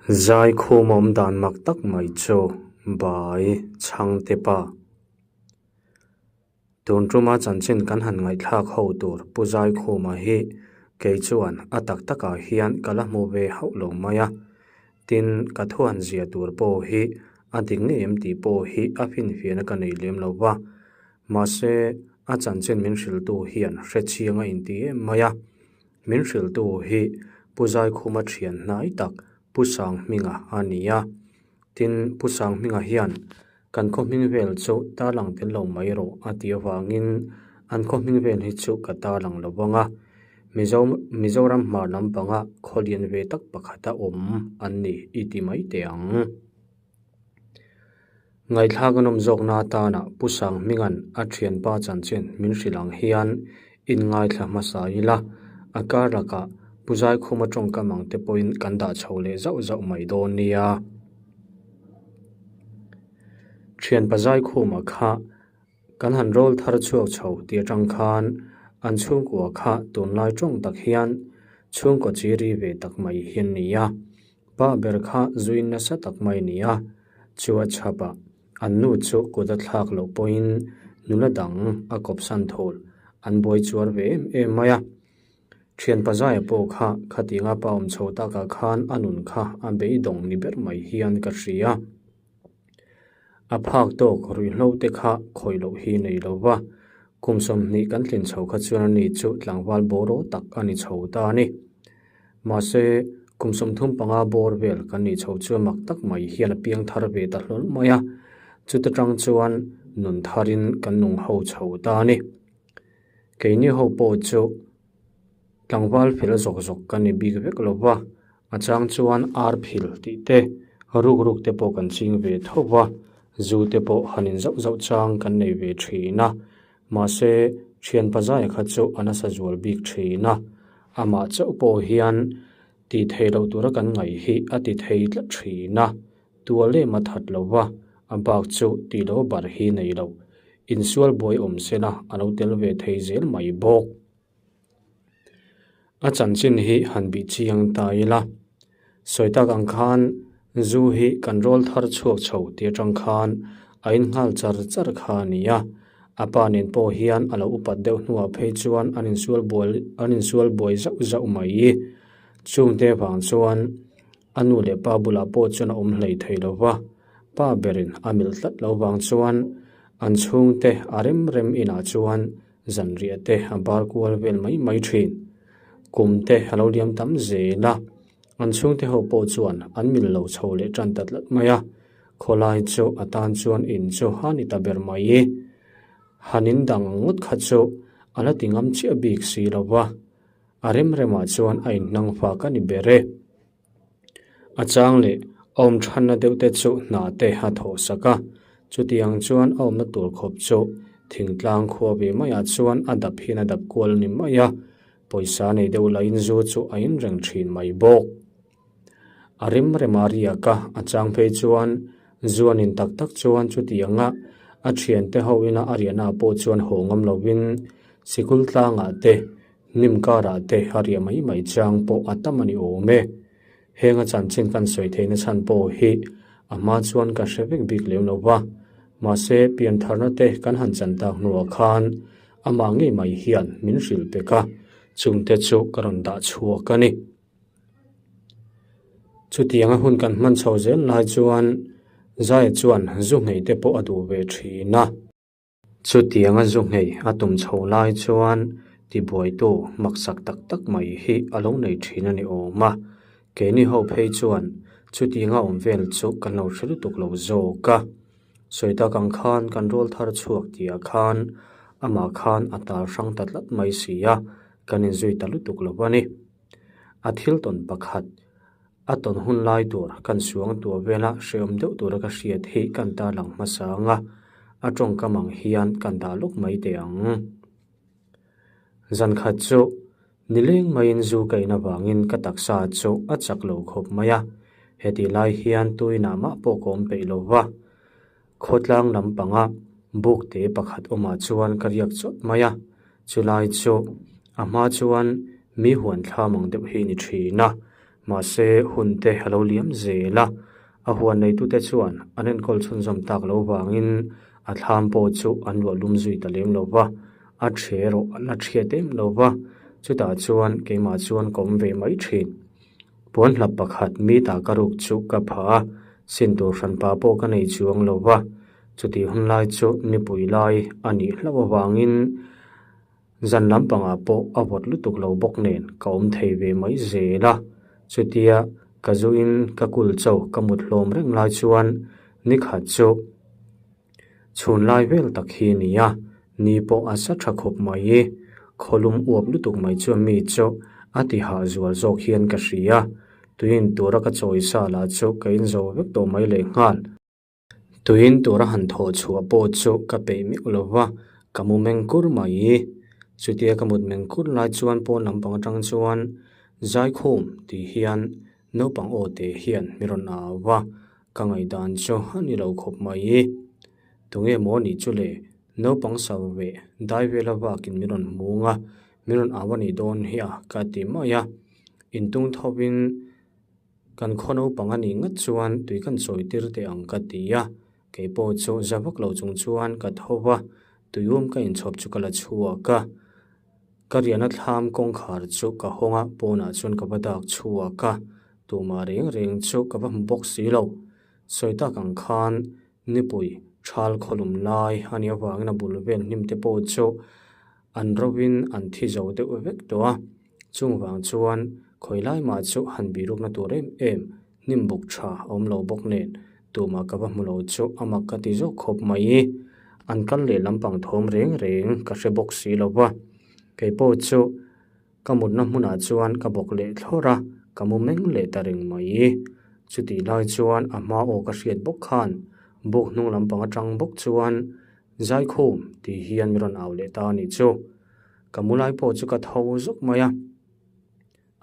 Zaikhum awm dan mak tak mai chu Bai Chhangte pa. Tun tuma chanchin kan han ngaihthlak ho tur Pu Zaikhuma hi kei chuan a tak takah hian ka la hmu ve hauh lo mai a. Tin, ka thu han zia tur pawh hi a dik ngei em tih pawh hi a finfiahna ka nei lem lo va. Mahse, a chanchin min hrilhtu hian hrechiang a inti em mai a. Min hrilhtu hi Pu Zaikhuma thian hnai tak Pu Sanghminga a ni a. Tin, Pu Sanghminga hian kan khaw hming vel chu tarlang tel lo mai rawh a tih avangin an khaw hming vel hi chu ka tarlang lo vang a. Mizo Mizoram hmar lampanga khaw lian ve tak pakhata awm an ni i ti mai teh ang. Ngaihthlak a nawm zawkna atana Pu Sanghminga'n a thianpa chanchin min hrilh ang hian inngaithla hmasa ila, a kar lakah Pu Zaikhuma tawngkam ang te pawhin kan dah chho leh zauh zauh mai dawn nia. Thianpa Zaikhuma kha kan han rawl thar chhuak chho tih atang khan an chhungkua kha tunlai tawng tak hian chhungkaw chiri ve tak mai hi an ni a. Pa ber kha zuin nasa tak mai ni a, chu a chhap a, an nu chu kut a thlak loh pawhin nula dang a kawpsan thul, an buai chuar ve em em mai a. Thian Pazaia pawh kha khatinga pa awm chho takah khan a nun kha a beidawng ni ber mai hian ka hria. A phak tawk ruihhlo te kha khawih loh hi nei lo va, kum 20 kan tlin chho kha chuan ani chu tlangval bawraw tak a ni chho ta a ni. Mahse, kum 35 bawr vel kan nih chho chuan mak tak mai hian a piang thar ve ta hlawl mai a, chuta tang chuan nun tharin kan nung ho chho ta a ni. Keini ho pawh chu tlangval fel zawk zawk kan ni bik vek lo va, a chang chuan ar phil tih te, ruk ruk te pawh kan ching ve tho va, zu te pawh han in zauh zauh chang kan nei ve thin a. Mahse, thian pazaia kha chu a nasa zual bik thin a, amah chauh pawh hian tih theih loh tura kan ngaih hi a ti thei tlat thin a, tual em a that lo va, a bak chu tih loh bar hi nei lo. Insual buai awm sela a lo tel ve thei zel mai bawk. A chanchin hi han bih chiang ta ila, sawi tak ang khan zu hi kan rawl thar chhuak chho tih atang khan a in nghal char char kha a ni a, a pa nen pawh hian a lo upat deuh hnuah phei chuan an insual buai an insual buai zauh zauh mai. Chungte vang chuan a nu leh pa bulah pawh chuan a awm hlei thei lo va, pa berin a milh tlat lo vang chuan an chhungte a rem rem inah chuan Zanriah te a bar kual vel mai mai thin. Kum te a lo liam tam zel a, an chhungte ho pawh chuan an mil lo chho leh tan ta tlat mai a, khawlai chu a tan chuan in chu a ni ta ber mai. Han in dang ngawt kha chu a la ti ngam chiah bik si lo va, a rem remah chuan a inhnang fak a ni ber e. A chang leh a awm thanna deuh te chu hna te a thawh sak a, chutiang chuan a awmna tur khawp chu thingtlang khua ve maiah chuan a dap hian a dap kual a ni mai a, pawisa nei deuh lahin zu chu a in reng thin mai bawk. A rem rem a riak a, a chang phei chuan zu an in tak tak chuan chutianga a thiante ho ina a riahna pawh chuan haw ngam lovin sikul tlangah te Hnim karah te a riah mai mai chang pawh a tam a ni awm e. Heng a chanchin kan sawi theihna chhan pawh hi a hma chuan ka hre vek bik lem lo va, mahse piantharna te kan han chan tak hnuah khan amah ngei mai hian min hrilh pek a, chungte chu ka rawn dah chhuak a ni. Chutianga hun kan hman chho zel lai chuan Zaia chuan zu nghei te pawh a duh ve thin a. Chutianga zu nghei a tum chho lai chuan tibuaitu maksak tak tak mai hi a lo nei thin a ni awm a, keini ho phei chuan chutianga awm vel chu kan lo hre lutuk lo zawk a. Sawi tak ang khan kan rawl thar chhuak tihah khan amah khan a tal hrang ta tlat mai si a, kan inzui ta lutuk lo a ni. A thil tawn pakhat. A tawn hun lai tur kan suang tuah vela hrehawm deuh tura ka hriat hi kan tarlang hmasa ang a, a tawngkam ang hian kan dah lawk mai teh ang. Zan khat chu nileng maiin zu ka in avangin ka taksa chu a chak lo khawp mai a, hetih lai hian tuinah mah pawh ka awm peih lo va. Khawtlang lampanga buk te pakhat awmah chuan ka riak chawt mai a, chulai chu a hma chuan mi huan thlam ang deuh hi ni thin a. Mahse, hun te a lo liam zel a, a huan neitute chuan an enkawl chhunzawm tak lo vangin a thlam pawh chu an luah lum zui ta lem lo va, a ṭhe erawh an la ṭhiat em lo va, chutah chuan keimah chuan ka awm ve mai ṭhin. Puan hlap pakhat mi ta ka ruk chu ka pha a, sin tur hranpa pawh ka nei chuang lo va, chutih hun lai chu nipui lai a nih hlauh avangin zan lampangah pawh a vawt lutuk lo bawk nen ka awm thei ve mai zel a. Chutia ka zuin ka kul cho ka mut hlawm reng lai chuan nikhat chu Chhun lai vel tak hi a ni a, ni pawh a sa tha khawp mai i, khawlum uap lutuk mai chuan mi chu a ti hah zual zawk hian ka hria. Tuiin tura ka chawi sa lah chu ka inzo vek tawh mai leh nghal. Tuiin tura han thawh chhuah pawh chu ka peih meuh lo va, ka mu meng kur mai i. Chutia ka mut meng kur lai chuan pawn lampang atang chuan Zaikhum tih hian naupang aw te hian mi rawn au va, Ka ngaihdan chu a ni lo khawp mai i. Tunge maw nih chu le? Naupang sau ve dai vela vakin min rawn hmung a, min rawn au a nih dawn hi a ka ti mai a. Intung thovin kan khaw naupang a nih ngat chuan tui kan chawi tir teh ang ka ti a. Kei pawh chu za vak lo chung chuan ka tho va, tuium ka inchhawp chu ka la chhuak a. Ka riahna thlam kawngkhar chu ka hawng a, pawnah chuan ka va dak chhuak a. Tumah reng reng chu ka va hmu bawk si lo. Sawi tak ang khan nipui thal khawlum lai a nih avangin a bul vel hnim te pawh chu an rovin an thi zo deuh vek tawh a. Chung vang chuan khawi lai mah chu han birukna tur em em hnim buk tha a awm lo bawk nen tumah ka va hmu lo chu a mak ka ti zawk khawp mai. An kal leh lampang thawm reng reng ka hre bawk si lo va. Kei pawh chu. Ka mutna hmunah chuan ka bawk leh thlawr a, ka mu meng leh ta reng mai. Chutih lai chuan a hma aw ka hriat bawk khan buk hnung lampang atang bawk chuan Zaikhum tih hian min rawn au leh ta a nih chu. Ka mu lai pawh chu ka tho zuk mai a.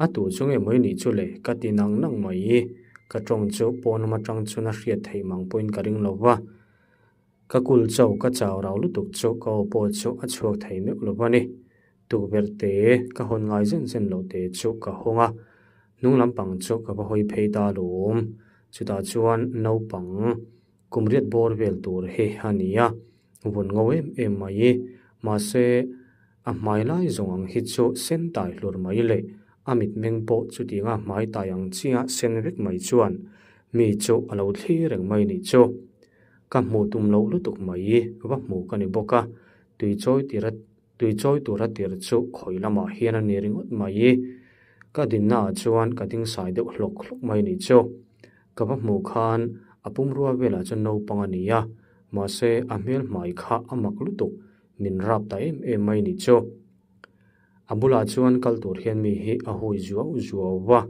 A tu chu nge mawi nih chu le ka ti nang nang mai. Ka tawng chu pawn lam atang chuan a hriat theih mang pawhin ka ring lo va. Ka kul cho ka chau rau lutuk chu ka aw pawh chu a chhuak thei meuh lo va ni. Tukverh te ka hawn ngai zen zen loh te chu ka hawng a, hnung lampang chu ka va hawi phei ta lawm. Chutah chuan naupang kum riat bawr vel tur hi a ni a, vun ngo em em mai. Mahse, a hmai lai zawng ang hi chu sen tai hlur mai leh a mitmeng pawh chutianga hmai tai ang chia sen vek mai chuan mi chu a lo thlir reng mai nih chu. Ka hmuh tum loh lutuk mai va hmuh ka ni bawk a, tui chawi tir a Tui chawi tura tir chu khawi lamah hian a ni ringawt mai. Ka dinna ah chuan ka ding sai deuh hlawk hlawk mai nih chu. Ka va hmuh khan a pumrua velah chuan naupang a ni a, mahse a hmel hmai kha a mak lutuk, min rap ta em em mai nih chu. A bulah chuan kal tur hian mi hi a hui zuau zuau va,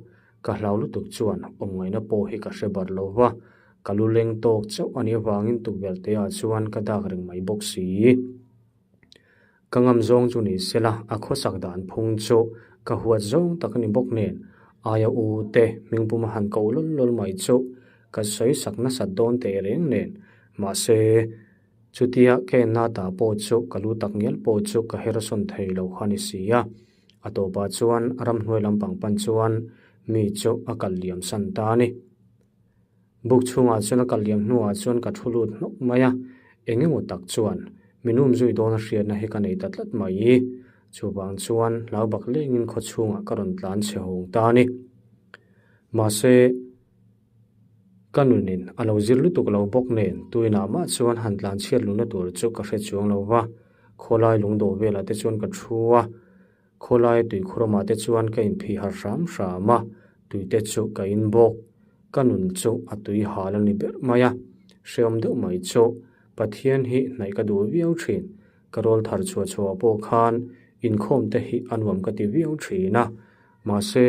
ka hlau lutuk chuan awm ngaihna pawh hi ka hre bar lo va, ka lu leng tawk chauh a nih avangin tukverh te ah chuan ka dak reng mai bawk si. Ka ngam zawng chu ni sela a khawsak dan phung chu ka huat zawng tak a ni bawk nen aia u te hmingpum a han ko lawl lawl mai chu ka sawi sak nasat dawn teh reng nen mahse chutia ka en na ta pawh chu ka lu tak ngial pawh chu ka her sawn thei lo kha ni si a, a tawpah chuan ramhnuai lampang pan chuan mi chu a kal liam san ta a ni. Buk chhungah chuan a kal liam hnuah chuan ka thu lut hnawk mai a, eng emaw tak chuan min um zui dawn a hriatna hi ka nei ta tlat mai. Chuvang chuan hlau bak lengin khaw chhungah ka rawn tlan chhe hawng ta a ni. Mahse, ka nunin a lo zir lutuk lo bawk nen tuinah mah chuan han tlan chhiat luhna tur chu ka hre chuang lo va, khawlai lungdawh velah te chuan ka thu a. Khawlai tuikhur awmah te chuan ka inphih harh hram hram a, tuite chu ka in bawk. Ka nun chu a tui hal a ni ber mai a, hrehawm deuh mai chu Pathian hi hnaih ka duh viau thin. Ka rawl thar chhuah chhuah pawh khan inkhawm te hi a nuam ka ti viau thin a, mahse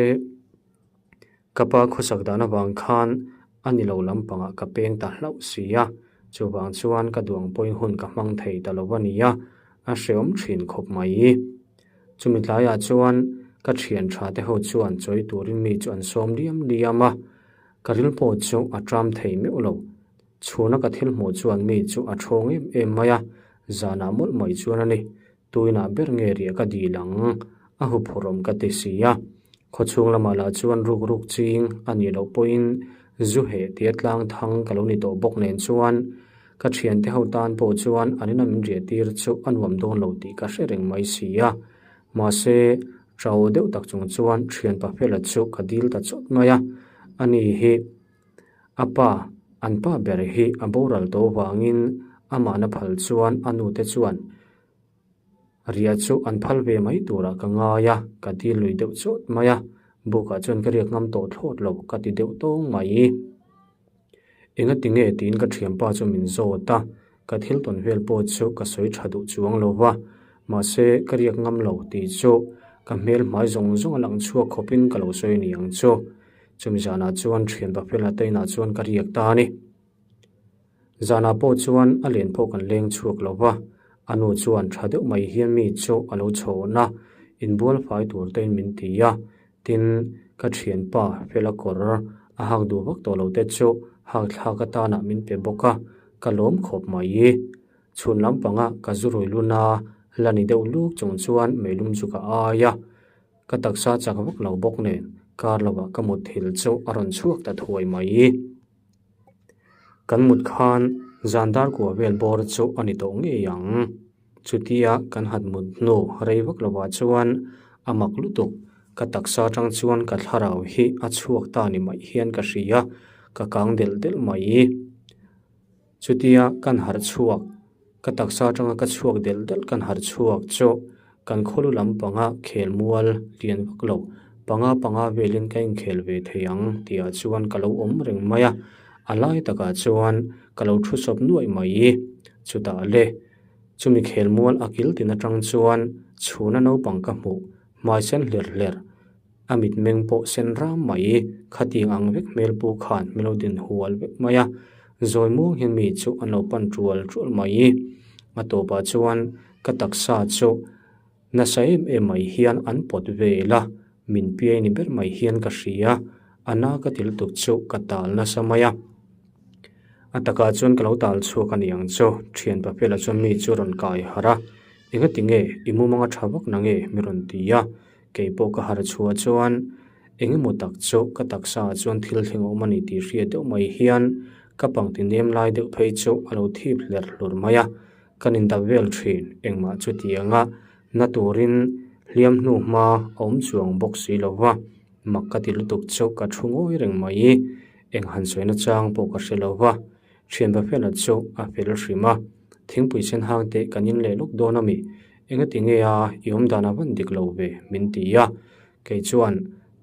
ka pa khawsak dan avang khan a ni lo lampangah ka peng ta hlauh si a, chuvang chuan ka duang pawhin hun ka hmang thei ta lo a nia, a hrehawm thin khawp mai. Chumi tlaiah chuan ka thian tha te ho chuan chawi turin mi chu an sawm liam liam a, ka ril pawh chu a tram thei meuh lo. Chhuna ka thil hmuh chuan mi chu a thawng em em mai a, zanah mawlh mai chuan a ni. Tuinah ber nge riah ka dil ang, a huphurh awm ka ti si a. Khawchhung lamah lah chuan ruk ruk ching a nih loh pawhin zu heh tia tlang thang ka lo ni tawh bawk nen chuan ka thiante ho tan pawh chuan an ina min riah tir chu a nuam dawn lo tih ka hre reng mai si a. Mahse, ṭau deuh tak chung chuan thianpa Fela chu ka dil ta chawt mai a, ani hi a pa, an pa ber hi a boral tawh vangin amahna phal chuan a nute chuan Riah chu an phal ve mai turah ka ngai a, ka dil lui deuh chawt mai a, bukah chuan ka riak ngam tawh thlawt lo ka ti deuh tawng mai. Enga ti nge tiin ka thianpa chu min zawt a, ka thil tawn vel pawh chu ka sawi tha duh chuang lo va, mahse ka riak ngam lo tih chu ka hmel hmai zawng zawng a lang chhuak khawpin ka lo sawi ni ang chu. Chumi zanah chuan thianpa Fela te inah chuan ka riak ta a ni. Zanah pawh chuan a len pawh kan leng chhuak lo va, a nu chuan tha deuh mai hian mi chu a lo chhawn a, inbual fai tur tein min ti a, tin, ka thianpa Fela kawr a hak duh vak tawh lo te chu hak thlak atana min pe bawk a, ka lawm khawp mai. Chhun lampanga ka zu rui lun a, la ni deuh luk chung chuan meilum chu ka ai a, ka taksa chak vak lo bawk nen kar lovah ka mutthil chu a rawn chhuak ta thuai mai. Kan mut khan zan dar kua vel bawr chu a ni tawh ngei ang. Chutia kan han mut hnu rei vak lovah chuan a mak lutuk, ka taksa atang chuan ka thlarau hi a chhuak ta ni mai hian ka hria, ka kang delh delh mai. Chutia kan harh chhuak, ka taksa atanga ka chhuak delh delh kan harh chhuak chu kan khawlu lampanga khel mual lian vak lo, panga panga velin ka inkhel ve thei ang tihah chuan ka lo awm reng mai a, a lai takah chuan ka lo thu sawp nuaih mai. Chutah le, chumi khel mual a kil tin atang chuan chhuna naupang ka hmuh, hmai sen hler hler, A mitmeng pawh sen ram mai, khatiang ang vek hmel pu khan min lo din hual vek mai a, zawi muang hian mi chu an lo pan tual tual mai. A tawpah chuan ka taksa chu nasa em em mai hian an pawt vel a, min piai ni ber mai hian ka hria, a na ka ti lutuk chu ka tal nasa mai a. A takah chuan ka lo tal chhuak a ni ang chu, thianpa Fela chuan mi chu rawn kai harh a, engati nge i mumanga tha vak na nge mi rawn ti a, Kei pawh ka harh chhuah chuan eng emaw tak chu ka taksa ah chuan thil thleng a awm a ni tih hriat deuh mai hian ka pangti nem lai deuh phei chu a lo thip hler hlur mai a, kan indap vel thin engmah chutiang a na turin hliam hnu hma a awm chuang bawk si lo va, mak ka ti lutuk chu ka thu ngawi reng mai, eng han sawina chang pawh ka hre lo va, thianpa fela chu a fel hrim a, thingpui sen hang te kan in leh lawk dawn a mi? Engati nge a i awm dan a van dik lo ve? min ti a. Kei chuan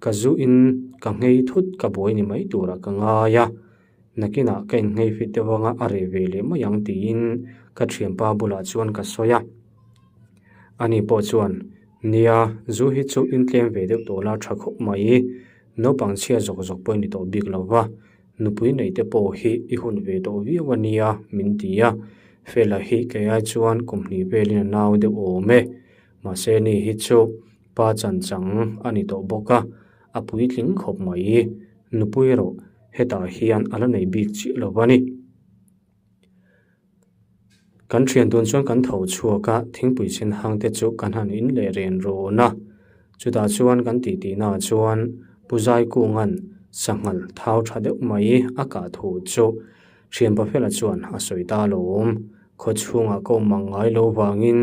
ka zu in ka nghei thut ka buai ni mai turah ka ngai a. Nakinah ka innghei fit deuh anga a reh ve leh mai ang tiin ka thianpa bulah chuan ka sawi a. Ani pawh chuan, Nia, zu hi chu in tlem ve deuh tawh la tha khawp mai. Naupang chhia zawk zawk pawh i ni tawh bik lo va. Nupui nei te pawh hi i hun ve tawh viau a nia min ti a, Fela hi kei ai chuan kum hnih velin a nau deuh awm e. Mahse ni hi chu pa chan chang a ni tawh bawk a, a puitling khawp mai. Nupui erawh hetah hian a la nei bik chiah lo a ni. Kan thian dun chuan kan tho chhuak a, thingpui sen hang te chu kan han in leh ren rawn a. Chutah chuan kan tih tihnaah chuan Pu Zaikunga'n sanghal thau tha deuh mai a kah thu chu thianpa Fela chuan a sawi ta alawm. Khaw chhungah ka awm ang ngai lo vangin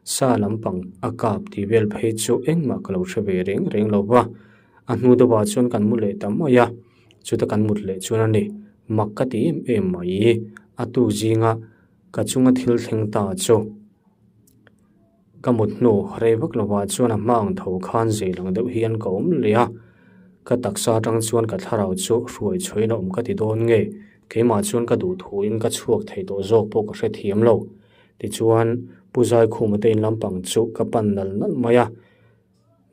sa lampang a kap tih vel phei chu engmah ka lo hre ve reng reng lo va. A hnu deuhah chuan kan mu leh ta mai a. Chuta kan mut leh chuan a ni, mak ka ti em em mai, a tuk zinga ka chunga thil thleng ta chu. Ka mut hnu rei vak lovah chuan a hma ang tho khan zei lang deuh hian ka awm leh a, ka taksa atang chuan ka thlarau chu hruai chhuain a awm ka ti dawn nge, keimah chuan ka duh thuin ka chhuak thei tawh zawk pawh ka hrethiam lo. Tichuan, Pu Zaikhuma te in lampang chu ka pan nal nal mai a.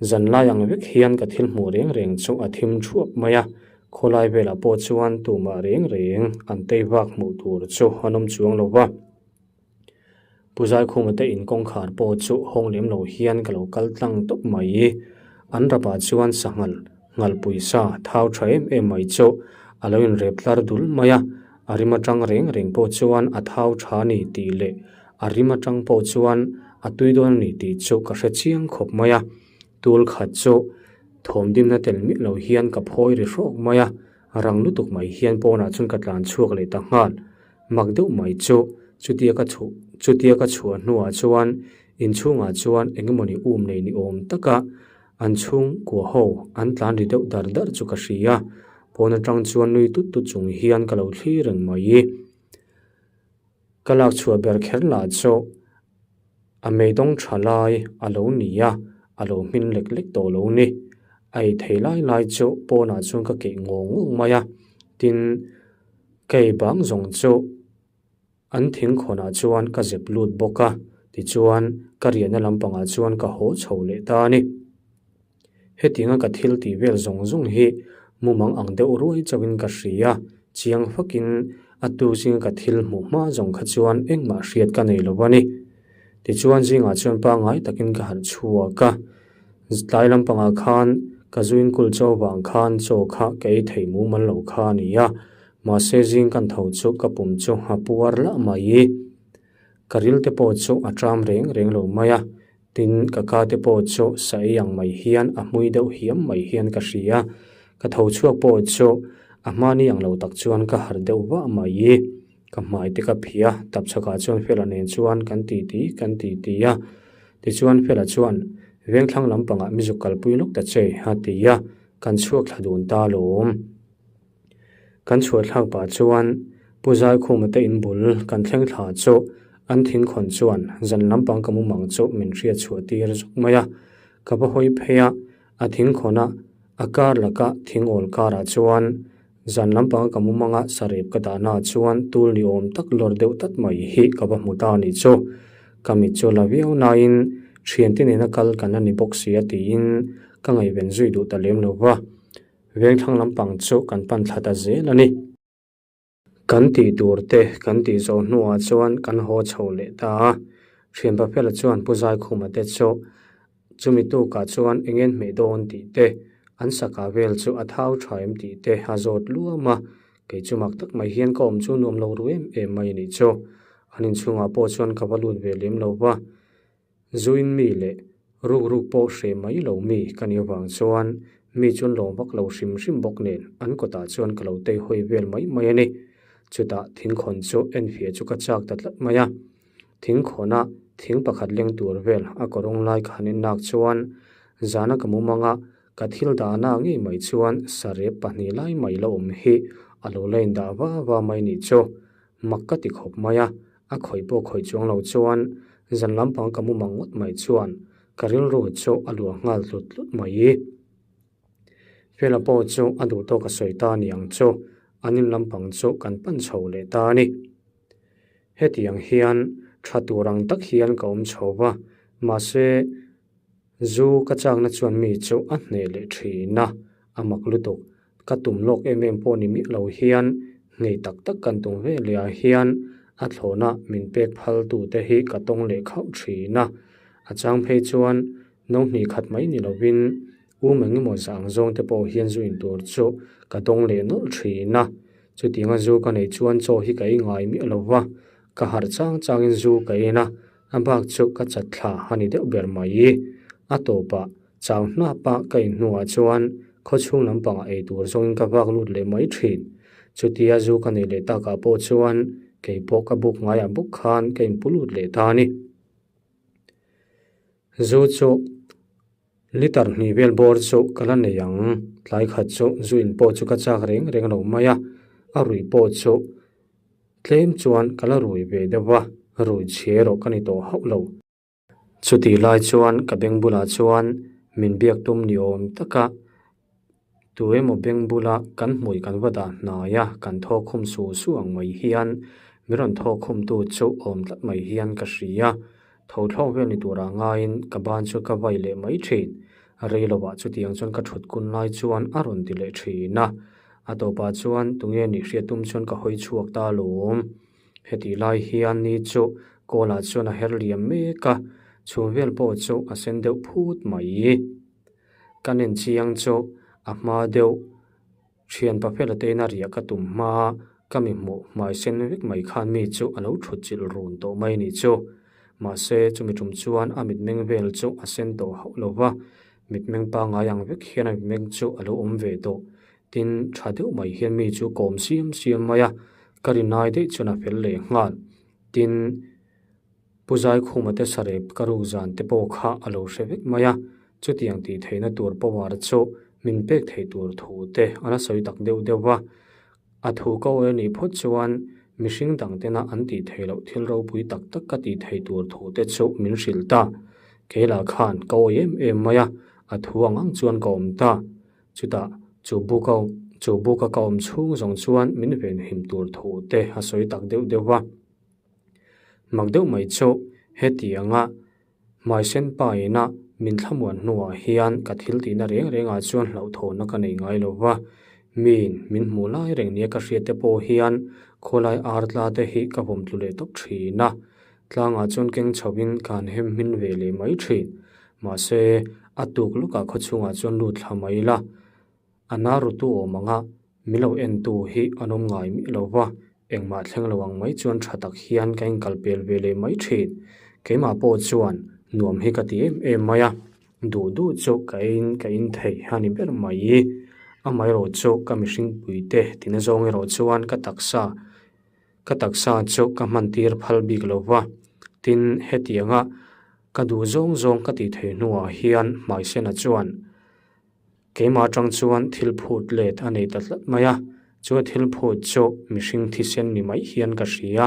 Zanlai ang vek hian ka thil hmuh reng reng chu a thim thuap mai a, khawlai velah pawh chuan tumah reng reng an tei vak hmuh tur chu an awm chuang lo va. Pu Zaikhuma te in kawngkhar pawh chu hawng lem lo hian ka lo kal tlang tawp mai. An rapah chuan sanghal nghalpui sa thau tha em em mai chu a lo inrep tlar dul mai a, a rim atang reng reng pawh chuan a thau tha ni tih leh A rim atang pawh chuan a tui dawn a ni tih chu ka hre chiang khawp mai a, tul khat chu Thawm dimna tel miah lo hian ka phawi ri hrawk mai a, rang lutuk mai hian pawnah chuan ka tlan chhuak leh ta nghal. Mak deuh mai chu chutia ka chhuh chutia ka chhuah hnuah chuan inchhungah chuan eng emawni um nei ni awm taka an chhungkua ho an tlan ri deuh dar dar chu ka hria. Pawn atang chuan nui tut tut chung hian ka lo thlir reng mai. Ka lak chhuah ber kher lah chu a meidawng tha lai a lo ni a, a lo hmin lek lek tawh lo ni. A ei thei lai lai chu pawnah chuan ka keih ngawng ngawng mai a, tin ka ei bang zawng chu an thingkhawnah chuan ka zep lut bawk a, tichuan ka riahna lampangah chuan ka haw chho leh ta a ni. Hetianga ka thil tih vel zawng zawng hi mumang ang deuh ruai chauhin ka hria, chiang fakin a tu zinga ka thil hmuh hma zawng kha chuan engmah hriat ka nei lo a ni. Tichuan zingah chuan pangngai takin ka harh chhuak a, tlai lampangah khan ka zuin kul chaw vang khan chaw kha ka ei thei mumal lo kha a ni a, mahse zing kan tho chu ka pum chu a puar lah mai. Ka ril te pawh chu a ṭam reng reng lo mai a, Tin, ka ka te pawh chu sa ei ang mai hian a hmui deuh hiam mai hian ka hria. Ka tho chhuak pawh chu a hmani ang lo tak chuan ka harh deuh vah mai. Ka hmai te ka phih a, tapchhakah chuan Fela nen chuan kan ti ti kan ti ti a. Tichuan Fela chuan, Vengthlang lampangah mizuk kalpui lawk ta che, a ti a, kan chhuak thla dun ta alawm. Kan chhuah thlak pah chuan Pu Zaikhuma te in bul kan thleng thla chu an thingkhawn chuan zan lampang ka mumang chu min hriat chhuah tir zawk mai a. Ka va hawi phei a, a thingkhawn a a kar laka thing awl karah chuan zan lampang ka mumanga sarep ka dahna chuan tul ni awm tak lawr deuh tat mai hi ka va hmu ta a nih chu. Ka mit chu la viau nain thiante nena kal kan la ni bawk si a tiin ka ngaihven zui duh ta lem lo va. Vengthlang lampang chu kan pan thla ta zel a ni. Kan tih tur te kan tih zawh hnuah chuan kan haw chho leh ta a. Thianpa Fela chuan Pu Zaikhuma te chu chumi tukah chuan eng en hmeh dawn tih te, an saka vel chu a thau tha em tih te a zawt luam a. Kei chu mak tak mai hian ka awm chu nuam lo ru em em mai a nih chu. An inchhungah pawh chuan ka va lut ve lem lo va. Zuin mi leh ruk ruk pawh hre mai lo mi ka nih avang chuan mi chuan lawm vak lo hrim hrim bawk nen an kawtah chuan ka lo tei hawi vel mai mai a ni. Chutah thingkhawn chu enfiah chu ka chak ta tlat mai a. Thingkhawna thing pakhat leng tur vel a kawrawng lai ka han en nak chuan zana ka mumang a, ka thil dahna ngei mai chuan sarep pahnih lai mai la awm hi a lo la indah va va mai nih chu mak ka ti khawp mai a. A khawih pawh khawih chuang lo chuan zan lampang ka mumang ngawt mai chuan ka rilru chu a luah nghal tlut tlut mai. Fela pawh chu a duh tawk a sawi ta ni ang chu an in lampang chu kan pan chho leh ta a ni. Hetiang hian tha tur ang tak hian ka awm chho va, mahse zu ka chakna chuan mi chu a hneh leh thin a, a mak lutuk. Ka tum lawk em em pawh ni miah lo hian ngei tak tak kan tum ve leh ah hian a thlawhna min pek phal tu te hi ka tawng leh khauh thin a. A chang phei chuan no hnih khat mai ni lovin um eng emaw zah ang zawng te pawh hian zu in tur chu ka dawng leh nawlh thin a. Chutianga zu ka neih chuan chaw hi ka ei ngai miah lo va, ka harh chang changin zu ka en a, a bak chu ka chat thla a ni deuh ber mai. A tawpah Chau hnapa ka in hnuah chuan khawchhung lampangah ei tur zawngin ka vak lut leh mai thin. Chutia zu ka nei leh takah pawh chuan kei pawh ka buk ngaiah bawk khan ka inpu lut leh ta a ni. Zu chu liter hnih vel bawr chu ka la nei ang. Tlai khat chu zu in pawh chu ka chak reng reng lo mai a, a ruih pawh chu tlem chuan ka la rui ve deuh va, rui chhe erawh ka ni tawh hauh lo. Chutih lai chuan ka beng bulah chuan min biak tum ni awm taka tu emaw beng bula kan hmui kan va dah hnai a, kan thaw khum su su ang mai hian min rawn thaw khum tu chu awm tlat mai hian ka hria. Tho thlawk vel ni turah ngaiin ka ban chu ka vai leh mai thin. Rei lovah chutiang chuan ka thut kun lai chuan a rawn ti leh thin a. A tawpah chuan tunge nih hriat tum chuan ka hawi chhuak ta alawm. Hetih lai hian ni chu kawlah chuan a her liam mek a, chhum vel pawh chu a sen deuh phut mai. Ka nen chiang chu a hma deuh thian Pafela te ina riah ka tum hma ka mi hmuh hmai sen vek mai khan mi chu a lo thut chilh run tawh mai ni chu. Mahse chumi tum chuan a mitmeng vel chu a sen tawh hauh lo va. Mitmeng pangngai ang vek hian a mitmeng chu a lo awm ve tawh. Tin, tha deuh mai hian mi chu kawm siam siam mai a, ka rinai daih chuan a fel leh nghal. Tin, Pu Zaikhuma te sarep ka ruk zan te pawh kha a lo hre vek mai a, chutiang tih theihna tur power chu min pek theih tur thu te a la sawi tak deuh deuh va. A thu ka awi a nih phawt chuan mihring dang tena an tih theih loh thil ropui tak tak ka tih theih tur thu te chu min hrilh ta. Kei lah khan ka awi em em mai a, a thu ang ang chuan ka awm ta. Chutah chu buka chu buka ka awm chhung zawng chuan min venhim tur thu te a sawi tak deuh deuh va. Mak deuh mai chu hetianga hmaisen pa ina min thlamuan hnuah hian ka thil tihna reng rengah chuan hlauhthawhna ka nei ngai lo va, miin min hmuh lai reng nia ka hriat te pawh hian khawlai ar tla te hi ka vawm tlu leh tawp thin a, tlangah chuan keng chhoin ka han hem hmin ve leh mai thin. Mahse, a tuk lawkah khawchhungah chuan lut thla mai la. A na rutu awm anga min lo entu hi an awm ngai miah lo va, engmah thleng lo ang mai chuan tha tak hian ka inkal pel ve leh mai thin. Keimah pawh chuan nuam hi ka ti em em mai a, duh duh chu ka eiin ka in thei a ni ber mai. Amaherawh chu ka mihring puite tina zawng erawh chuan ka taksa ka taksa chu ka hman tir phal bik lo va, tin hetianga ka duh zawng zawng ka tih theih hnuah hian hmaisena chuan Keimah atang chuan thil phut let a nei ta tlat mai a, chu thil phut chu mihring thisen ni mai hian ka hria.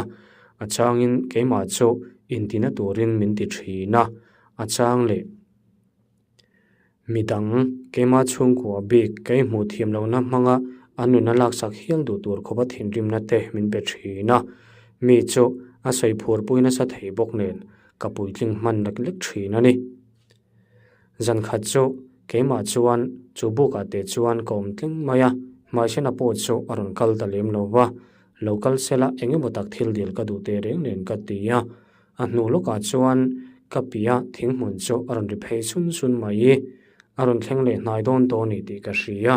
A changin keimah chu intina turin min ti thin a, a chang leh midang keimah chhungkua bik kei hmuh thiam lohna hmanga an nuna laksak hial duh tur khawpa thinrimna te min pe thin a. Mi chu a sawi phur pui nasa thei bawk nen ka puitling hman lek lek thin a ni. Zan khat chu keimah chuan chu bukah teh chuan ka awm tling mai a, hmaisena pawh chu a rawn kal ta lem lo va, lo kal sela eng emaw tak thil dil ka duh teh reng nen ka ti a. A hnu lawkah chuan ka piah thing hmun chu a rawn ri phei sun sun mai, a rawn thleng leh hnai dawn tawh a ni tih ka hria.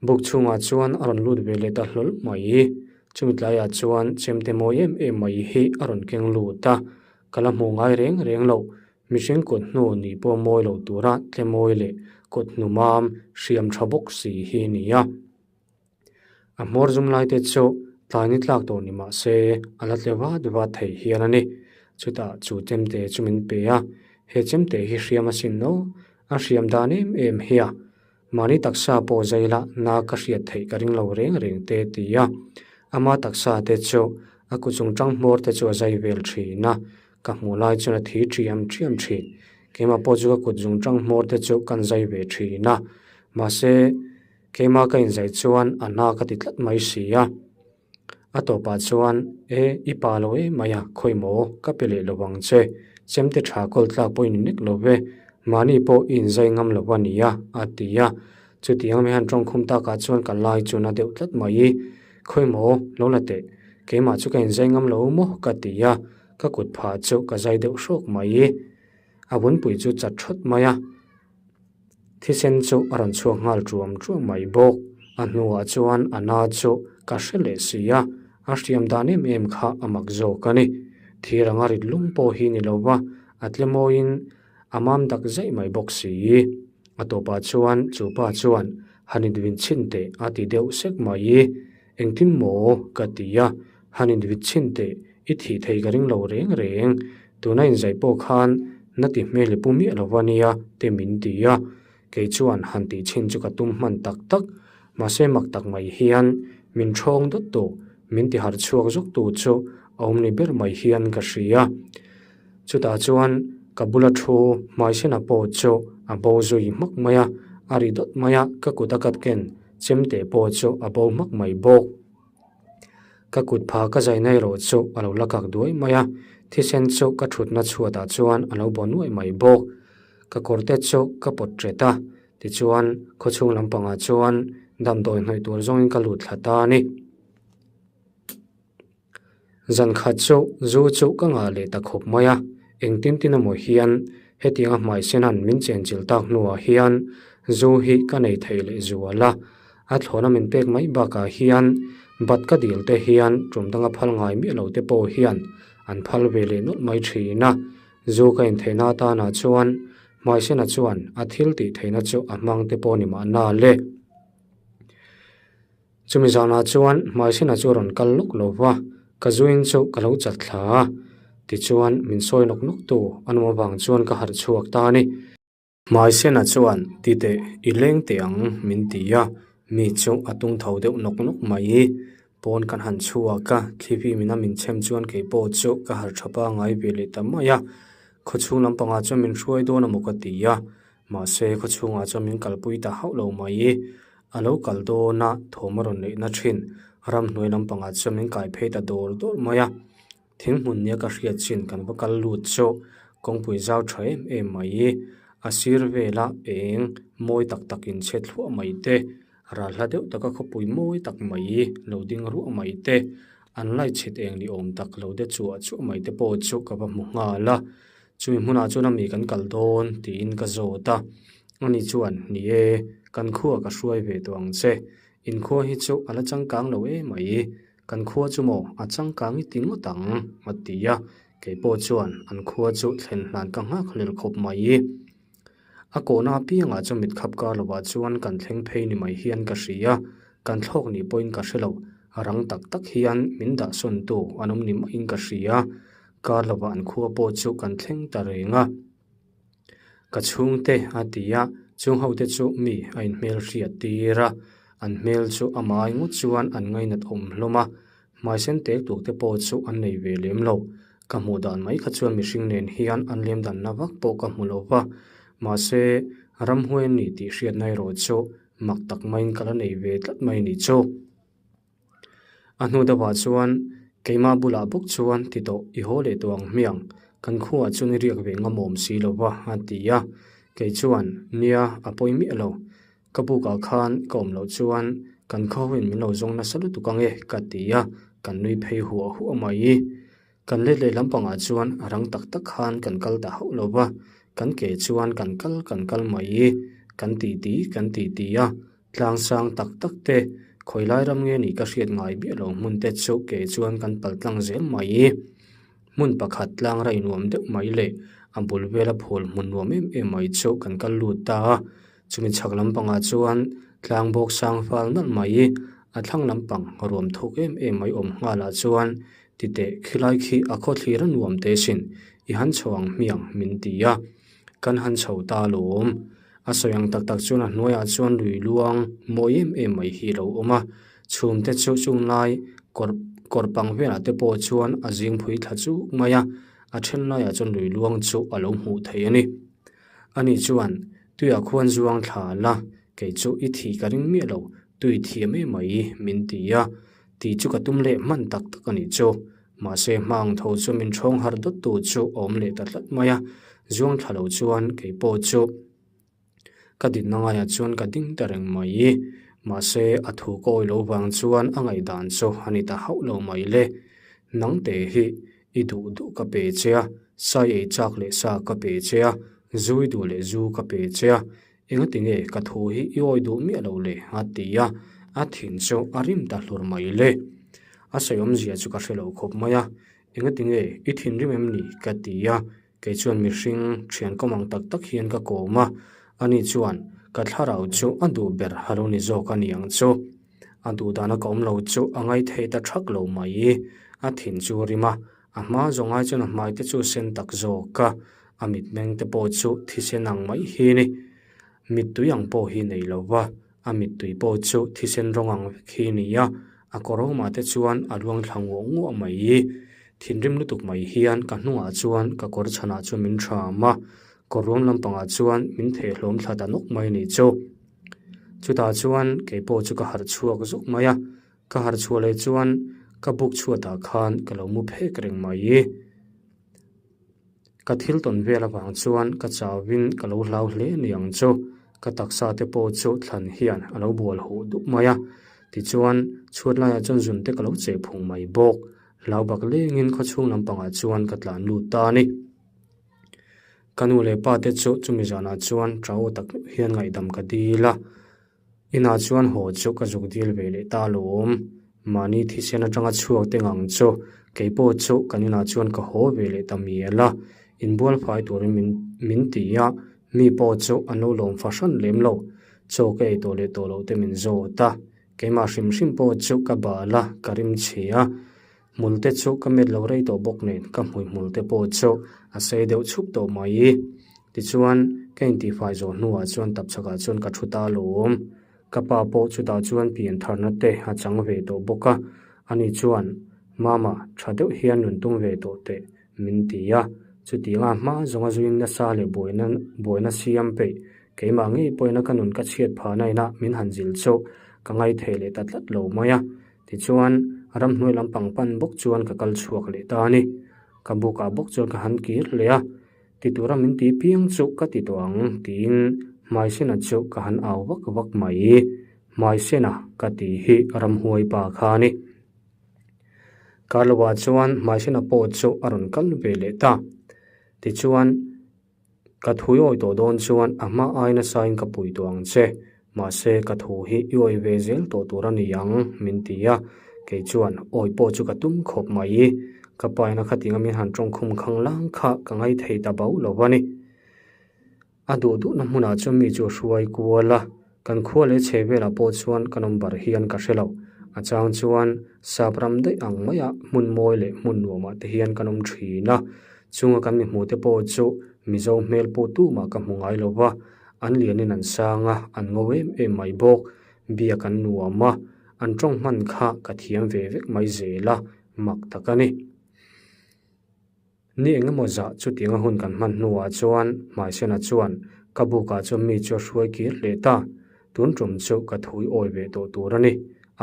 Buk chhungah chuan a rawn lut ve leh ta hlawl mai. Chumi tlaiah chuan chemte mawi em em mai hi a rawn keng lut a, ka la hmuh ngai reng reng loh. Mihring kut hnu ni pawh mawi lo tura tle mawi leh kut hnu mam hriam tha bawk si hi a ni a. A hmawr zum lai te chu tlai ni tlak tawh ni mah se a la tle vat vat thei hial a ni. Chutah chu chemte chu min pe a, he chemte hi hriam asin no, a hriam dan em em hi a. Mahni taksa pawh zaila na ka hriat theih ka ring lo reng reng te ti a, ama taksa te chu a ku chung tang hmawr te chu a zai vel thin a, ka hmuh lai chuan a thi thiam thiam thin. Keimah pawh chu ka kut zung tang hmawr te chu kan zai ve thin a, mahse keimah ka inzai chuan a na ka ti tlat mai si a. A tawpah chuan, E, i pa lo em mai a, khawi maw, ka pe leh lo ang che. Chemte tha kawl tlak pawh i ni nek lo ve, mahni pawh i inzai ngam lo a nia, a ti a. Chutiang ami han tawngkhum takah chuan ka lai chu na deuh tlat mai. Khawi maw, lo la teh, keimah chu ka inzai ngam lo maw, ka ti a, ka kut phah chu ka zai deuh hrawk mai. A vunpui chu chat thawt mai a. Thisen chu a rawn chhuak nghal ṭuam ṭuam mai bawk. A hnuah chuan a na chu ka hre leh si a, a hriam dan em em kha a mak zawk a ni. Thir anga rit lung pawh hi ni lo va, a tle mawiin a mam dak zaih mai bawk si. A tawpah chuan chu pa chuan han invin chhin teh a ti deuh sek mai. Engtin maw? ka ti a, han invit chhin teh, i thih thei ka ring lo reng reng, tuna inzai pawh khan na ti hmel i pu miah lo va nia te min ti a, kei chuan han tih chhin chu ka tum hman tak tak, mahse mak tak mai hian min ṭhawng dawt tu, min ti harh chhuak zawk tu chu a awm ni ber mai hian ka hria. Chutah chuan ka bula thu hmaisena pawh chu a bo zui hmak mai a, a ri dawt mai a, ka kut a kat ken chemte pawh chu a bo hmak mai bawk. Ka kut pha ka zai na erawh chu a lo la kak duai mai a, thisen chu ka thutna chhuatah chuan a lo baw nuaih mai bawk. Ka kawr te chu ka pawt ṭet a, tichuan khawchhung lampangah chuan damdawi hnawih tur zawngin ka lut thla ta a ni. Zan khat chu zu chu ka ngah leh ta khawp mai a, engtin tin emaw hian hetianga hmaisenan min chenchilh tak hnuah hian zu hi ka nei thei leh zual a, a thlawna min pek mai bakah hian bat ka dil te hian tum danga phal ngai miah lo te pawh hian an phal ve leh nawlh mai thin a, zu ka intheihna atanah chuan. Hmaisena chuan a thil tih theihna chu a hmang te pawh ni mahna le. Chumi zanah chuan Hmaisena chu a rawn kal lawk lo va, ka zuin chu ka lo chat thla a. Tichuan min sawi nawk nawk tu a nawm avang chuan ka harh chhuak ta a ni. Hmaisena chuan ti teh i leng teh ang min ti a, mi chu a tung tho deuh nawk nawk mai. Pawn kan han chhuak a, thlipi mina min chhem chuan kei pawh chu ka harh tha pangai ve leh ta mai a. Khawchhung lampangah chuan min hruai dawn a maw ka ti a, mahse khawchhungah chuan min kalpui ta hauh lo mai. A lo kal dawn a, thawm a rawn neihna thin ramhnuai lampangah chuan min kai phei ta dawr dawr mai a. Thing hmun nia ka hriat chin kan va kal lut chu kawngpui zau tha em em mai. A sir vela eng mawi tak tak in chhe thluah mai te, ral hla deuh taka khawpui mawi tak mai lo ding ruah mai te, an light chhit eng ni awm tak lo de chuah chuah mai te pawh chu ka va hmu nghal a. Chumi hmunah chuan a mi kan kal dawn tiin ka zawt a. Ani chuan, Ni e, kan khua ka hruai ve tawh ang che. Inkhua hi chu a la changkang lo em mai. Kan khua chu maw a changkang i ti ngawt ang a ti a, kei pawh chuan an khua chu thlen hlan ka nghak hlel khawp mai. A kawhna apiangah chu mit khap kar lovah chuan kan thleng phei ni mai hian ka hria, kan thlawk nih pawhin ka hre lo, rang tak tak hian min dahsawntu an awm ni maiin ka hria, kar lovah an khua pawh chu kan thleng ta reng a. Ka chhungte a ti a, chung hote chu mi a inhmel hriat tir a, an hmel chu a mai ngawt chuan an ngainat awm hlawm a, hmai sen tek tuk te pawh chu an nei ve lem lo. Ka hmuh dan mai kha chuan mihring nen hian an lem danna vak pawh ka hmu lo va, mahse ramhuai an ni tih hriatna erawh chu mak tak maiin ka la nei ve tlat mai ni chu. A hnu deuhah chuan keimah bulah bawk chuan ti tawh i haw leh tawh ang hmiang, kan khuaah chuan i riak ve ngam awm si lo va a ti a. Kei chuan, Nia, a pawi miah lo. Ka bukah khan ka awm loh chuan kan khaw-in min lo zawng nasa lutuk ang e ka ti a, kan nui phei huah huah mai. Kan let leh lampangah chuan a rang tak tak khan kan kal ta hauh lo va, kan ke chuan kan kal kan kal mai, kan ti ti kan ti ti a, tlang sang tak tak te, khawi lai ram nge nih ka hriat ngai biah lo hmun te chu ke chuan kan pal tlang zel mai. Hmun pakhat tlang rai nuam deuh mai leh a bul vela phul hmun nuam em em mai chu kan kal lut ta a. Chumi chhak lampangah chuan tlang bawk sang fal nalh mai, a thlang lampang ruam thuk em em mai awm nghalah chuan ti teh khilai khi a khaw thlir a nuam te sin, i han chho ang hmiang min ti a, kan han chho ta alawm. A sawi ang tak tak chuan a hnuaiah chuan lui luang mawi em em mai hi a lo awm a, chhum te chu chunglai kawr kawr pang velah te pawh chuan a zing phui thla chuk mai a, a then laiah chuan lui luang chu a lo hmuh theih a ni. Ani chuan tuiah khuan zuang thla la, kei chu i thih ka ring miah lo, tui thiam em mai min ti a, tih chu ka tum leh hman tak tak a nih chu. Mahse hma ang tho chu min ṭhawng harh dawt tu chu a awm leh ta tlat mai a, zuang thla lo chuan kei pawh chu ka dinna ngaiah chuan ka ding ta reng mai. Mahse a thu ka awih loh vang chuan a ngaihdan chu a ni ta hauh lo mai le. Nangte hi i duh duh ka pe che a, sai ei chak leh sa ka pe che a, zu i duh leh zu ka pe che a, Engati nge ka thu hi i awi duh miah lo le? a ti a, a thin chu a rim ta hlur mai le. A sawi awmzia chu ka hre lo khawp mai a, Engati nge i thinrim em ni? ka ti a, kei chuan mihring thian kawm ang tak tak hian ka kawm a, ani chuan ka thlarau chu a duh ber a lo ni zawk a ni ang chu. A duh dana ka awm lo chu a ngaithei ta thak lo mai, a thin chu a rim a, A hma zawng ai chuan a hmai te chu a sen tak zawk a, a mitmeng te pawh chu thisen ang mai hi a ni. Mittui ang pawh hi nei lo va, a mittui pawh chu thisen rawng ang vek hi a ni a, a kawr awmah te chuan a luang thla nguah nguah mai. Thinrim lutuk mai hian ka hnungah chuan ka kawr chhanah chuan min ṭham a, kawr ruam lampangah chuan min thehhlawm thla ta nawk mai a nih chu. Chutah chuan kei pawh chu ka harh chhuak zawk mai a. Ka harh chhuah leh chuan ka buk chhuatah khan ka lo mu phek reng mai. Ka thil tawn vel avang chuan ka chauhin ka lo hlau hle ni ang chu. Ka taksa te pawh chu thlan hian a lo bual huh dup mai a. Tichuan, chhuat laiah chuan zun te ka lo cheh phung mai bawk. Hlau bak lengin khawchhung lampangah chuan ka tlan lut ta a ni. Ka nu leh pa te chu chumi zanah chuan ṭau tak hian ngaihdam ka dil a. Inah chuan haw chu ka zuk dil ve leh ta alawm. Mahni thisen atanga chhuak te ngang chu kei pawh chu kan inah chuan ka haw ve leh ta mial a. Inbual fai turin min min ti a. Mi pawh chu an lo lawm fahran lem lo. Chaw ka ei tawh leh tawh loh te min zawt a. Keimah hrim hrim pawh chu ka bal a, ka rim chhe a. Hmul te chu ka met lo rei tawh bawk nen ka hmui hmul te pawh chu a sei deuh chhup tawh mai. Tichuan, ka intihfai zawh hnuah chuan tapchhakah chuan ka thu ta lawm. Ka pa pawh chutah chuan pian tharna te a chang ve tawh bawk a, ani chuan, Mama, tha deuh hian nun tum ve tawh teh, min ti a. Chutianga hma zawnga zuin nasa leh buaina buaina siam peih, keimah ngei pawhin ka nun ka chhiat phah na inah min han zil chu ka ngaithei leh ta tlat lo mai a. Tichuan, ramhnuai lampang pan bawk chuan ka kal chhuak leh ta a ni. Ka bukah bawk chuan ka han kir leh a. Ti tura min ti piang chu ka ti tawh ang tiin Hmaisena chu ka han au vak vak mai. Hmaisena ka ti hi ramhuai pa kha a ni. Karloa chuan Hmaisena pawh chu a rawn kal ve leh ta. Tichuan, Ka thui awi tawh dawn chuan a hma ai nasain ka pui tawh ang che. Mahse, ka thu hi i awi ve zel tawh tur a ni ang, min ti a. Kei chuan awi pawh chu ka tum khawp mai. Ka paina khatinga min han tawngkhum khang lang kha ka ngaithei ta bauh lo a ni. A duh duhna hmunah chuan mi chu a hruai kual a, kan khua leh chhe velah pawh chuan ka number hian ka hre lo. A chang chuan sap ram daih ang maia hmun mawi leh hmun nuamah te hian kan awm thin a, chunga kan mi hmuhte pawh chu Mizo hmel pawh tumah ka hmu ngai lo va, an lianin an sang a, an ngo em em mai bawk. Biak an nuam a, an tawng hman kha ka thiam ve vek mai zel a, mak tak a ni. Ni engemaw zah chutianga hun kan hman hnuah chuan Hmaisena chuan ka bukah chuan mi chu a hruai kir leh ta. Tun tum chu ka thui awi ve tawh tur a ni,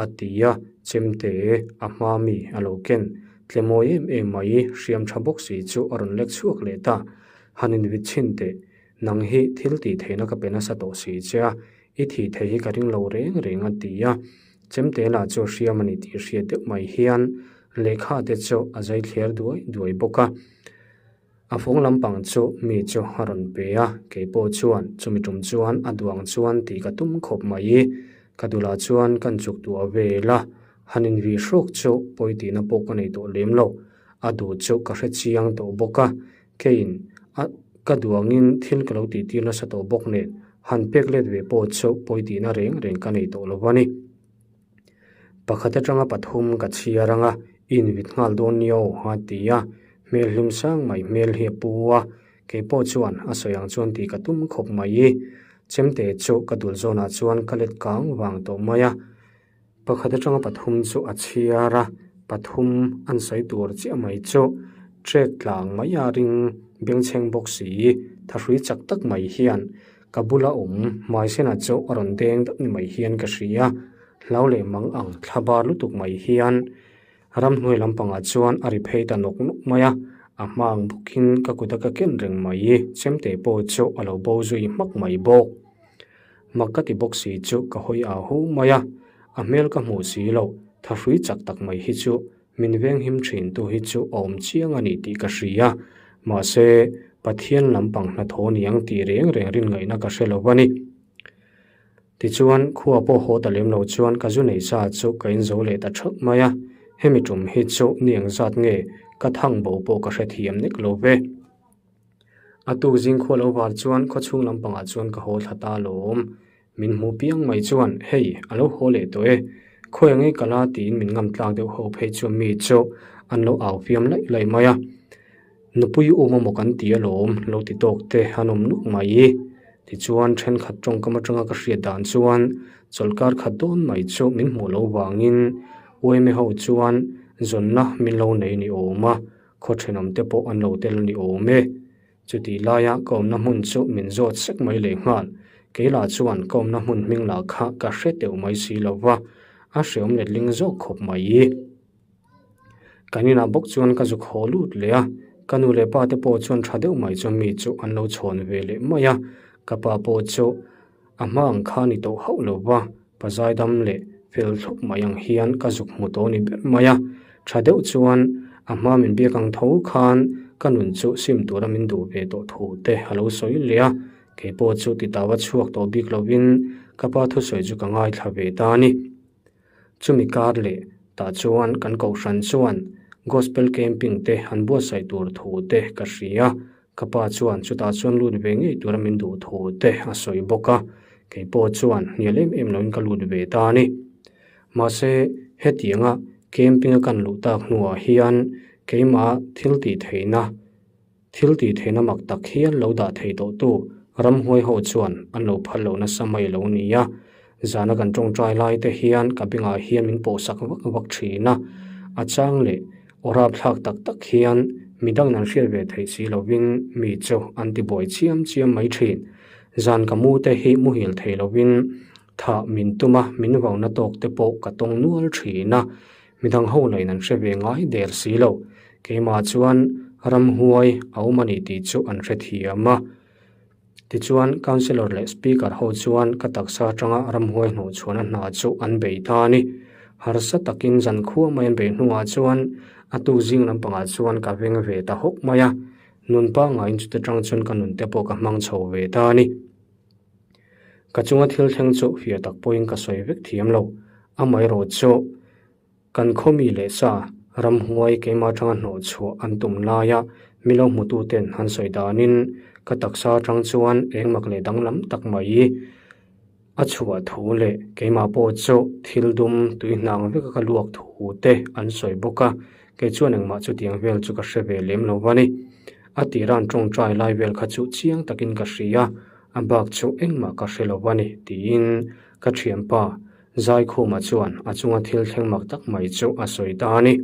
a ti a, chemte a hma mi a lo ken. Tle mawi em em mai hriam tha bawk si chu a rawn lek chhuak leh ta. Han invit chhin teh, nang hi thil tih theihna ka pe nasa tawh si che a, i thih theih hi ka ring lo reng reng a ti a. Chemte lah chu hriam a ni tih hriat deuh mai hian lehkha te chu a zai thler duai duai bawk a. A fawng lampang chu mi chu a rawn pe a, kei pawh chuan chumi tum chuan a duang chuan tih ka tum khawp mai. Ka dulah chuan kan chuk duah vel a, han invih hrawk chu pawi tihna pawh ka nei tawh lem lo. A duh chu ka hre chiang tawh bawk a, keiin a ka duangin thil ka lo tih tir nasa tawh bawk nen han pek let ve pawh chu pawi tihna reng reng ka nei tawh lo a ni. Pakhat atanga pathum ka chhiar anga i invit nghal dawn nia aw a ti a, hmel hlim sang mai hmel hi a pu a, kei pawh chuan a sawi ang chuan tih ka tum khawp mai. Chemte chu ka dul zawnah chuan ka let kang vang tawh mai a, pakhat atanga pathum chu a chhiar a, pathum an sawi tur chiah mai chu trek tlang mai a ring bengchheng bawk si, thahrui chak tak mai hian Ka bula awm Hmaisena chu a rawn deng deuh ni mai hian ka hria. Hlau leh mang ang thla bar lutuk mai hian ramhnuai lampangah chuan a ri phei ta nawk nawk mai a. A hma ang bawkin ka kut a ka ken reng mai. Chemte pawh chu a lo bo zui hmak mai bawk. Mak ka ti bawk si chu ka hawi au ho mai a. A hmel ka hmuh si loh, thahrui chak tak mai hi chu Min venghim thintu hi chu a awm chiang a ni tih ka hria. Mahse, Pathian lampang hnathawh niang tih reng reng rin ngaihna ka hre lo a ni. Tichuan, khua pawh haw ta lem lo chuan ka zu nei sa chu ka inzo leh ta theuh mai a. Hemi tum hi chu ni engzat nge ka thang bo pawh ka hrethiam nek lo ve. A tuk zing khua lo var chuan khawchhung lampangah chuan ka haw thla ta alawm. Min hmu piang mai chuan, Hei, a lo haw leh tawh e. Khawi ang ei ka la tiin min ngam tlak deuh ho phei chuan mi chu an lo au fiam laih laih mai a. Nupui um amaw kan ti alawm, lo ti tawk te an awm nuk mai. Tichuan, thenkhat tawngkam atanga ka hriat dan chuan chawlhkar khat dawn mai chu min hmuh loh vangin uaime ho chuan zawnna min lo nei ni awm a, khaw thenawm te pawh an lo tel ni awm e. Chutih laia ka awmna hmun chu min zawt sek mai leh nghal. Kei lah chuan ka awmna hmun hming lah kha ka hre teuh mai si lo va, a hreawm letling zawk khawp mai. Kan inah bawk chuan ka zuk haw lut leh a, ka nu leh pa te pawh chuan tha deuh mai chuan mi chu an lo chhawn ve leh mai a, ka pa pawh chu A hma ang kha ni tawh hauh lo va, pa zaidam leh fel thlup mai ang hian ka zuk hmu tawh ni ber mai a. Tha deuh chuan a hma min biak ang tho khan ka nun chu sim tura min duh ve tawh thu te a lo sawi leh a, kei pawh chu titau a chhuak tawh bik lovin ka pa thusawi chu ka ngaithla ve ta a ni. Chumi kar leh tah chuan kan kohhran chuan Gospel Camping te an buatsaih tur thu te ka hria. Ka pa chuan chutah chuan lut ve ngei tura min duh thu te a sawi bawk a, kei pawh chuan hnial em em loin ka lut ve ta a ni. Mahse, hetianga camping a kan luh tak hnuah hian keimah thil tih theihna, thil tih theihna mak tak hian lo dah thei tawhtu ramhuai ho chuan an lo phal lo nasa mai lo nia. Zana kan tawngtai lai te hian ka bengah hian min pawhsak vak vak thin a, a chang leh aw rapthlak tak tak hian midang an hriat ve theih si lovin mi chu an ti buai chiam chiam mai thin. Zan ka mu te hi muhil thei lovin Thah min tum a, min vauna tawk te pawh ka tawng nual thin a, midang ho lain an hre ve ngai der si lo. Keimah chuan ramhuai a awm a ni tih chu an hre thiam a. Tichuan, Councillor leh Speaker ho chuan ka taksa atanga ramhuai hnawhchhuahna hna chu an bei ta a ni. Harsa takin zankhua mai an beih hnuah chuan a tuk zing lampangah chuan ka veng ve ta hawk mai a, nun pangaiin chuti tang chuan ka nun te pawh ka hmang chho ve ta a ni. Ka chunga thil thleng chu fiah tak pawhin ka sawi vek thiam lo. Amaherawh chu kan khawmi leh sa ramhuai keimah atanga hnawh chhuah an tum laia mi lo hmututen han sawi danin ka taksa atang chuan engmak leh danglam tak mai a chhuah thu leh keimah pawh chu thil dum tui hnang veka ka luak thu te an sawi bawk a, kei chuan engmah chutiang vel chu ka hre ve lem lo va ni. A tira'n tawngtai lai vel kha chu chiang takin ka hria, a bak chu engmah ka hre lo a ni, tiin ka thianpa Zaikhuma chuan a chunga thil thleng mak tak mai chu a sawi ta a ni.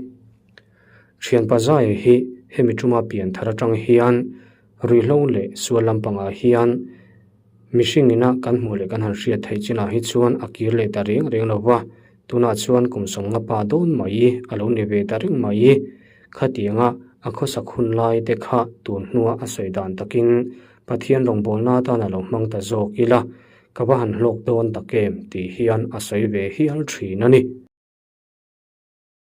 Thianpa Zaia hi hemi tuma pian thar atang hian ruihhlo leh sual lampangah hian mihring ina kan hmuh leh kan han hriat theih chinah hi chuan a kir leh ta reng reng lo va, tunah chuan kum sawmnga pa dawn mai a lo ni ve ta reng mai. Khatianga a khawsak hun lai te kha tun hnua a sawi dan takin Pathian rawngbawlna atan a lo hmang ta zawk ila, ka va han hlawk dawn tak em tih hian a sawi ve hial thin a ni.